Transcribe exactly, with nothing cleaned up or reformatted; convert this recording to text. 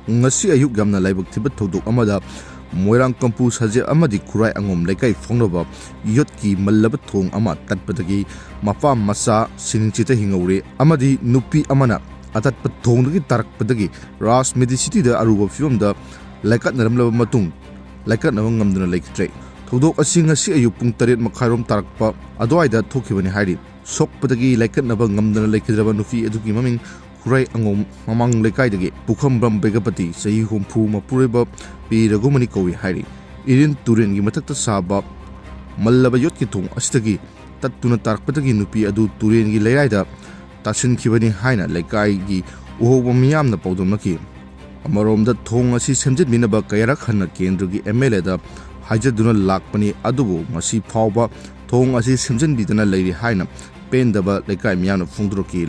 ꯉꯁꯤ ꯑꯌꯨꯛ ꯌꯥꯝꯅ ꯂꯥꯏꯕꯛ ꯊꯤꯕ ꯊꯧꯗꯣꯛ ꯑꯃꯗ ꯃꯣꯏꯔꯥꯡ ꯀꯝꯄꯨ ꯁꯖꯦꯞ ꯑꯃꯗꯤ ꯈꯨꯔꯥꯏ ꯑꯉꯣꯝ ꯂꯩꯀꯥꯏ ꯐꯥꯎꯅꯕ ꯌꯣꯠꯀꯤ ꯃꯜꯂꯕ ꯊꯣꯡ ꯑꯃ ꯇꯠꯄꯗꯒꯤ ꯃꯄꯥ ꯃꯆꯥ ꯁꯤꯅꯤꯡꯆꯤꯠꯇ ꯍꯤꯡꯍꯧꯔꯦ ꯑꯃꯗꯤ ꯅꯨꯄꯤ ꯑꯃꯅ ꯑꯇꯠꯄ ꯊꯣꯡꯗꯒꯤ ꯇꯥꯔꯛꯄꯗꯒꯤ ꯔꯥꯖ ꯃꯦꯗꯤꯁꯤꯇꯤꯗ ꯑꯔꯨꯕ ꯐꯤꯕꯝꯗ ꯂꯥꯏꯀꯠꯅꯔꯝꯂꯕ ꯃꯇꯨꯡ ꯂꯥꯏꯀꯠꯅꯕ ꯉꯝꯗꯨꯅ ꯂꯩꯈꯤꯗ꯭ꯔꯦ꯫ ꯊꯧꯗꯣꯛ ꯑꯁꯤ ꯉꯁꯤ ꯑꯌꯨꯛ ꯄꯨꯡ ꯇꯔꯦꯠ ꯃꯈꯥꯏꯔꯣꯝ ꯇꯥꯔꯛꯄ ꯑꯗꯨꯋꯥꯏꯗ ꯊꯣꯛꯈꯤꯕꯅꯤ ꯍꯥꯏꯔꯤ꯫ ꯁꯣꯛꯄꯗꯒꯤ ꯂꯥꯏꯀꯠꯅꯕ ꯉꯝꯗꯅ ꯂꯩꯈꯤꯗ꯭ꯔꯕ ꯅꯨꯄꯤ ꯑꯗꯨꯒꯤ ꯃꯃꯤꯡ ꯈꯨꯔꯥꯏ ꯑꯉꯣꯝ ꯃꯃꯥꯡ ꯂꯩꯀꯥꯏꯗꯒꯤ ꯄꯨꯈꯝꯕ꯭ꯔꯝ ꯕꯦꯒꯄꯇꯤ, ꯆꯍꯤ ꯍꯨꯝꯐꯨ, ꯃꯄꯨꯔꯣꯏꯕ ꯄꯤ ꯔꯘꯨꯃꯅꯤ ꯀꯧꯏ ꯍꯥꯏꯔꯤ꯫ ꯏꯔꯤꯟ ꯇꯨꯔꯦꯟꯒꯤ ꯃꯊꯛꯇ ꯁꯥꯕ ꯃꯜꯂꯕ ꯌꯣꯠꯀꯤ ꯊꯣꯡ ꯑꯁꯤꯗꯒꯤ ꯇꯠꯇꯨꯅ ꯇꯥꯔꯛꯄꯗꯒꯤ ꯅꯨꯄꯤ ꯑꯗꯨ ꯇꯨꯔꯦꯟꯒꯤ ꯂꯩꯔꯥꯏꯗ ꯇꯥꯁꯤꯟꯈꯤꯕꯅꯤ ꯍꯥꯏꯅ ꯂꯩꯀꯥꯏꯒꯤ ꯎꯍꯧꯕ ꯃꯤꯌꯥꯝꯅ ꯄꯥꯎꯗꯝꯅꯈꯤ꯫ ꯑꯃꯔꯣꯝꯗ ꯊꯣꯡ ꯑꯁꯤ ꯁꯦꯝꯖꯤꯟꯕꯤꯅꯕ ꯀꯌꯥꯔꯛ ꯍꯟꯅ ꯀꯦꯟꯗ꯭ꯔꯒꯤ ꯑꯦꯝ ꯑꯦꯜ ꯑꯦꯗ ꯍꯥꯏꯖꯗꯨꯅ ꯂꯥꯛꯄꯅꯤ, ꯑꯗꯨꯕꯨ ꯉꯁꯤ ꯐꯥꯎꯕ ꯊꯣꯡ ꯑꯁꯤ ꯁꯦꯝꯖꯤꯟꯕꯤꯗꯅ ꯂꯩꯔꯤ ꯍꯥꯏꯅ ꯄꯦꯟꯗꯕ ꯂꯩꯀꯥꯏ ꯃꯤꯌꯥꯝꯅ ꯐꯣꯡꯗꯣꯔꯛꯈꯤ꯫